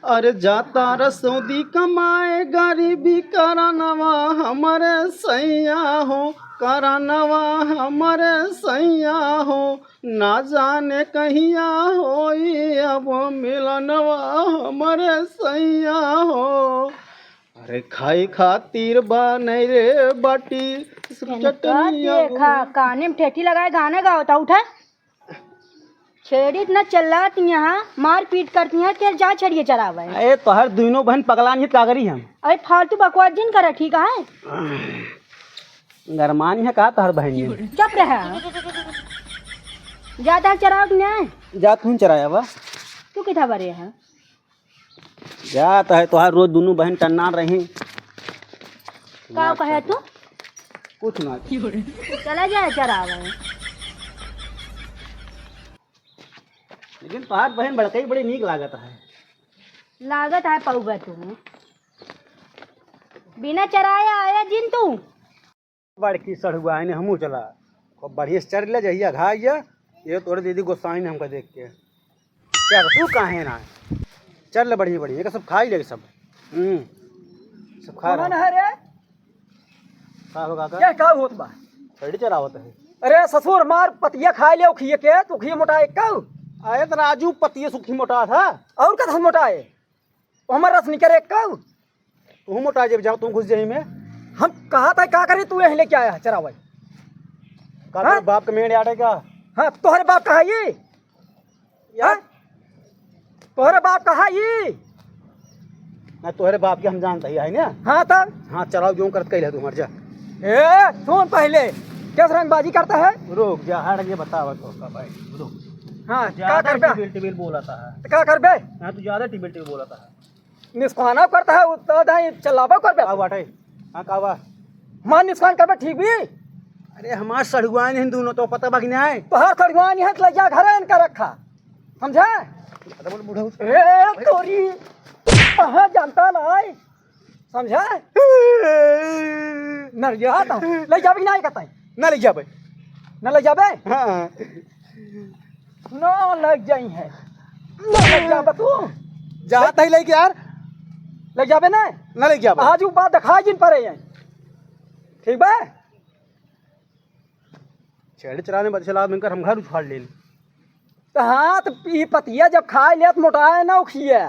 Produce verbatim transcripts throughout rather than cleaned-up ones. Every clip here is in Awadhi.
अरे जाता रसौदी कमाए गरीबी करनवा हमरे सैया हो, करनवा हमरे सैया हो, ना जाने कहिया होई अब मिलनवा हमरे सैया हो। अरे खाए खातिर बनैले बाटी चटनिया देखा, हो। काने में ठेठी लगाए गाना गावता, उठा। छेड़ी इतना चिल्लात यहाँ, मारपीट करती हैं कि जा छेड़िए चरावे। अरे तोहर दुइनो बहन पगलान ही का करी हम। अरे फालतू बकवास जिन करा, ठीक है? गरमानी है का तोहर बहन ये? चुप रहे। जाता चराव कि नहीं? जा तू चराया बा। तू किथा बरे है? जात है तोहार रोज दुनू बहन टन्ना रही। का कहे तू? कुछ ना। चला जाए चरावे। लेकिन तोहार बहन बड़कई बड़ी नीक लागत है। लागत है पौबे तू। बिना चराए आया जिन तू। बड़की सढ़ुआइन हमहूँ चला। खूब बढ़िया से चर ले, जहिया घाई जा, ये तोरे दीदी गोसाइन हमका देख के। चर, तू काहे ना? चर ले बढ़िया बढ़िया, एका सब खाई ले सब। हम्म, सब खा कौन रहा। है रे? का हो काका? क्या, का होत बा? छड़ी चरावत है। अरे ससुर, मार पतिया खाई ले, उखिए के, तू उखिए मोटा एक का? अरे तो राजू पतिया सुखी मोटा था। और का था मोटा है? हमार रस निकरे कब? तू मोटा जेब जाओ, तू घुस जाई में। हम कहा था, का करे तू यहीं लेके आया है चरावे? का हाँ? तोरे बाप के मेड़ आटे का? हाँ, तोहरे बाप कहा ये? यार। हाँ? तोहरे बाप कहा ये? ना, तोहरे बाप के हम जानते ही है ना। हाँ, तब? हाँ, चराव जो करत कैले तू मर जा। ए, सुन पहले, कैसे रंगबाजी करता है? रुक जा, हट के बतावा तो का भाई, रुक। हाँ, ज्यादा का करबे? टिबिल टिबिल बोला था। तो का करबे? हाँ, तू ज्यादा टिबिल टिबिल बोला था। निस्काना करता है, उ तो दाई चलाबो करबे। का बाटे? हाँ, का बा? हमार निस्कान करबे, ठीक भी? अरे, हमार सड़ुआइन हैं दुनों, तो पता बा कि नाहीं? तोहार सड़ुआइन है, तो ले जा घरे इनका रखा। समझा? ज्यादा बोल, बूढ़ा हो। ए, तोरी। कहाँ जानता नाहीं? समझा? नरिया तो ले जाबे कि नाहीं कहता है? ना ले जाबे। ना ले जाबे? हाँ। ना लग जाई है। ना लग जाबे तू। जात ही लेके यार। लग जाबे ना? ना लग जाबे। आज उ बात दिखा जिन परे हैं। ठीक बा? छेड़ चराने बच्चे लाद मिलकर हम घर उछाड़ लेन। तो हाँ, तो ई पतिया जब खाए ले तो मोटाए ना उखिए।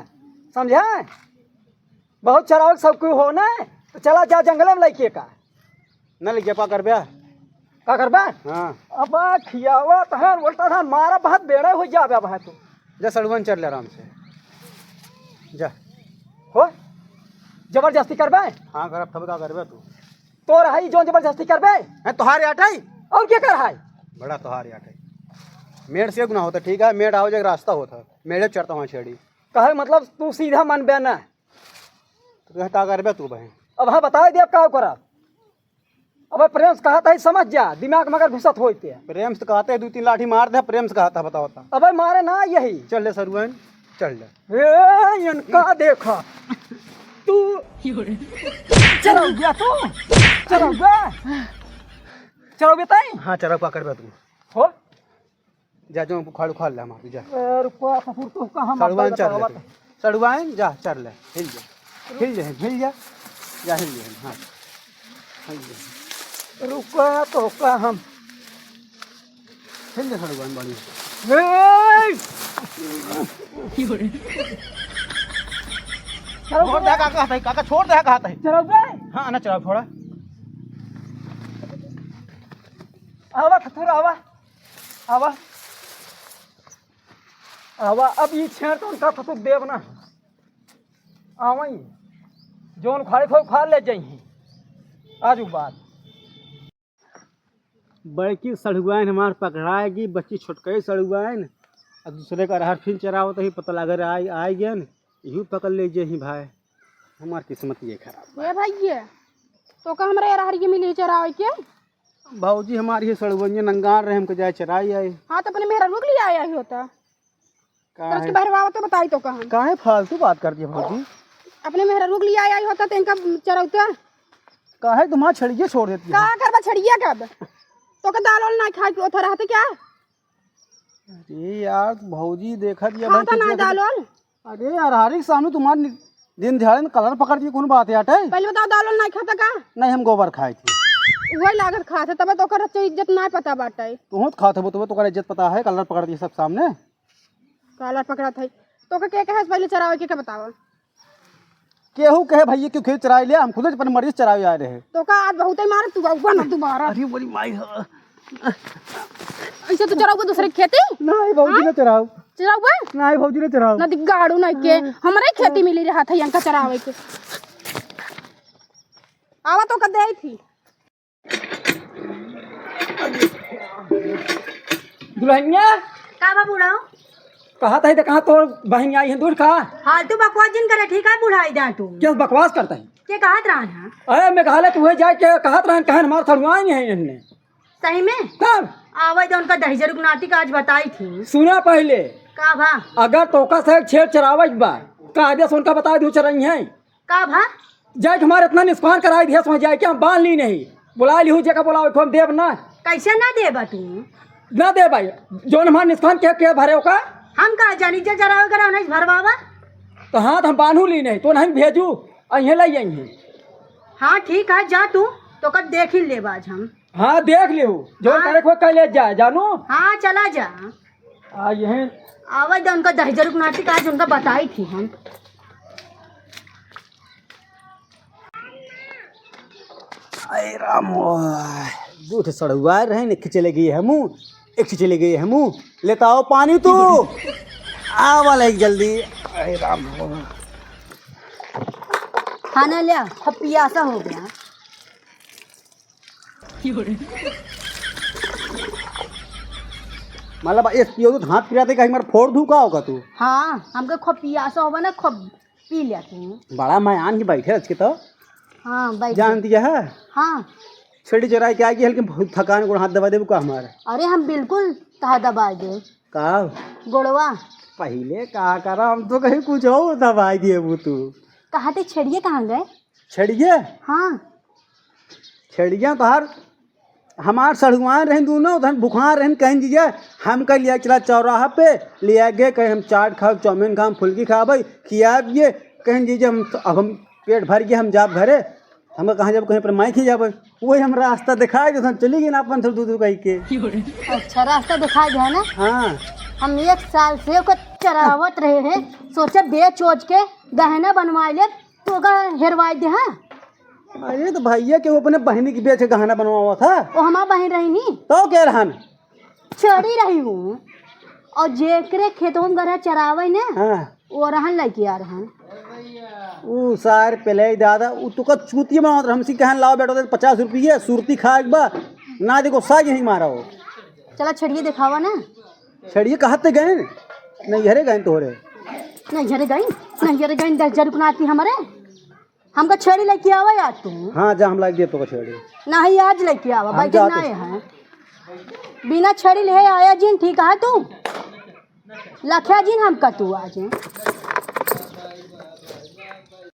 समझे? बहुत चरावे के शौक हो ना, तो चला जा जंगले में लइके का। ना लइके का करबे? का करबे? हाँ। अब खियावा तहन, उल्टा तहन मारा, बहुत बेड़ा हो जाबे अब है तू। जा सड़ुआइन चर ले आराम से। जा। हो? जबरदस्ती करबे? हाँ, करब, तब का करबे तू? तोर हई जौन जबरदस्ती करबे? हैं, तोहार आट हई? और के कर हई? बड़ा तोहार आट हई। मेड़ से गुना होता, ठीक है, मेड़ आओ जाए रास्ता होता, मेड़े चरता वहाँ छेड़ी। कहे मतलब तू सीधा मनबे ना। तो कहे का करबे तू बहन? अब हाँ बताए दे, अब का करब? अब प्रेम से कहत है, समझ जा, दिमाग में अगर घुसत होई ते। प्रेम से कहत है, दो तीन लाठी मार दे, प्रेम से कहत है, बताओ ता। अबे मारे ना यही। चढ़ ले सड़ुआइन, चढ़ ले। ए, इनका देखा। तू चरौबे तू? चरौबे? चरौबे ताई? हाँ, चरौबा करबे तू। हो? जा, जो उखाड़, उखाड़ ले हमार, जा। ए, रुको, ससुर, तू कहाँ सड़ुआइन मारता चढ़ ले बतावा तू। सड़ुआइन, जा, चढ़ ले, हिल जा। हिल जा, हिल जा। जा, हिल जा, हाँ। हिल जा। रुको, तो का हम। हिल जा, सड़ुआइन, बढ़िया। ए! छोड़ दे, काका, काका, छोड़ दे, काका। चलो बे। हाँ, ना चलाओ, छोड़ा। आवा, ससुर, आवा। आवा। आवा, अब ई छेड़ तो उनका थतुक देब ना। आवई, जौन खाए खाओ खा ले जइहीं। आज उ बात। बड़की सड़ुआइन हमार पकड़ाएगी, बच्ची छोटकई सड़ुआइन। अब दूसरे का अरहर फिर चरावत ही, पता लगे आइ, आइ गयन, इहू पकड़ ले जइहीं भाई। हमार किस्मत ये खराब। ए भइया, तो का हमरा अरहर के मिली चरावे के? भौजी हमारी ये सड़ुआइन नंगार रहे, हमके जाए चराई आए। हाँ, तो अपने मेहररुआ के लिए आया ही होता। तो काहे? उसके बहरवावा तो बताई तो कहाँ? काहे फालतू बात करती है भौजी? अपने मेहररुआ के लिए आया ही होता तो इनका चरौता। काहे तुम्हारा छड़िए छोड़ देती है? का करबा छड़िया कब? तो का दाल वाल ना खाए के ओथा रहते क्या? अरे यार, भौजी देखत ये खाता ना दाल वाल? अरे यार, हरिक सानू तुम्हार नि-, दिन दिहाड़े में कलर पकड़ के कौन बात है, हटे? पहले बताओ, दाल वाल नहीं खाता का? नहीं, हम गोबर खाए थे। वही लागत खात है, तबे तो ओकर इज्जत ना पता बाटे। तू तो खात हो, तबे तो ओकर इज्जत पता है, कलर पकड़ के सब सामने। कलर पकड़त है। तो के, के कहे पहले चरावे के, के बतावा? केहू कहे भैया क्यों खेत चराई ले, हम खुद अपने मर्जी से चरावे आए रहे। तो का आज बहुते मारे, तू आउबा ना दोबारा। अरे बड़ी माई हो। ऐसे तू चराउबा दूसरे के खेती? नहीं भौजी, हाँ? ना चराओ। चराउबा? नहीं भौजी, ना चराओ। ना दिगाड़ू नहीं के, हाँ। हमरे खेती मिली रहा था इनका चरावे के। आवा तो का दे थी। दुल्हनिया। का बा बूढ़ा? कहा था, तो कहाँ तोर बहन आई है दूर का? फालतू बकवास जिन करे, ठीक है बूढ़ा, आई जा तू। क्या बकवास करता है? के कहत रहन है? अरे मेघालय तू है जाए के कहत रहन, कहन हमार थड़ुआई नहीं है इनने। सही में? तब? आवे तो उनका दहिजर गुनाती का आज बताई थी। सुना पहले। का बा? अगर तोका से छेड़ चरावे के बा, कायदे से उनका बताई दू चरई है। का भा? जाए के हमारे इतना नुकसान कराई दिया, समझ जाए कि हम बांध ली नहीं। बुला ली हूँ, जेका बुलावे को हम देब ना। कैसे ना देबा तू? ना दे भाई, जोन हमार नुकसान के, के भरे ओका? हम का जानी, जे जरावे करे उन्हें भरवावा। तो हाँ, तो हम बांधू ली नहीं, तो नहीं भेजू, अइहे लाई अइहे। हाँ ठीक है, जा तू, तो कब देख ही लेबा आज हम। हाँ देख लिहू, जो हाँ। करे को कह ले जा, जानू। हाँ चला जा। आ, यही। आवे दे उनका दहिजर गुनाती का आज उनका बताई थी हम। अरे राम, दू ठे सड़ुआ रहे, एक चले गए हमू, एक चले गए हमू। लेता आओ पानी तू। आवा ले जल्दी। अरे राम। खाना लिया, अब पियासा हो गया। मतलब, एक पियो तो हाथ पिराते कहीं मार फोड़ दूँ का होगा तू? हाँ, हमके खूब पियासा होबा ना, खूब पी लिया तू। बड़ा मयान ही बैठे रच के तो। हाँ, बैठ जान गए। दिया है? हाँ। छेड़ी चराई के आगे हल्के बहुत थकान, गोड़ हाथ दबा देबू का हमारा? अरे, हम बिल्कुल तहा दबा दे। का? गोड़वा। पहले का करा, हम तो कहीं कुछ और दबाई दिए वो तू। कहा थे छेड़िए कहाँ गए? छेड़िए? हाँ। छेड़िया तोहार, हमार सड़ुआन रहन दोनों, उधर भुखान रहन, कहें जीजा, हमका लिया चला चौराहा पे, लिया गए, कहें हम चाट खाब, चाउमीन खाब, फुल्की खाब, खिया दिए, कहें जीजा, हम, अब हम पेट भर गए, हम जाब घरे, हमका कहाँ जाब, कहीं पर माई खी जाब, वही हम रास्ता दिखाए, जो हम चली गए ना अपन से दू दू कह के। अच्छा, रास्ता दिखाए दिया ना? हाँ। हम एक साल से ओकर चरावत रहे हैं, सोचे बेच ओच के गहना बनवाए ले, तो ओका हेरवाए दे, हाँ? अरे तो भैया के वो अपने बहनी की बेच के गहना बनवावा था। वो हमार बहन रही नी। तो के रहन? छेड़ी रही हूँ। और जेकरे खेतवा में गरहा चरावे ने, हाँ। वो रहन लइके आ रहन। ऊ सार पेले दादा, ऊ तो का चूतिया बनावत रहे, हमसे कहन लाओ बेटा, दे पचास रुपये, सुरती खाए के बा। ना देखो, साग यहीं मारा हो। चला छेड़िए दिखावा ना। छेड़िए कहत ते गए? नहीं, हरे गए तोहरे। नहीं, हरे गए, नहीं, हरे गए, दस हजार रुपये आती हमारे। हमका छेड़ी लेके आवा यार तू। हाँ, जा, हम लाके देब तोका छेड़ी। नहीं, आज लेके आवा, हम बैठे जाते ना हैं। है। बिना छेड़ी ले आया जिन, ठीक है तू? लख्या जिन हमका तू आज।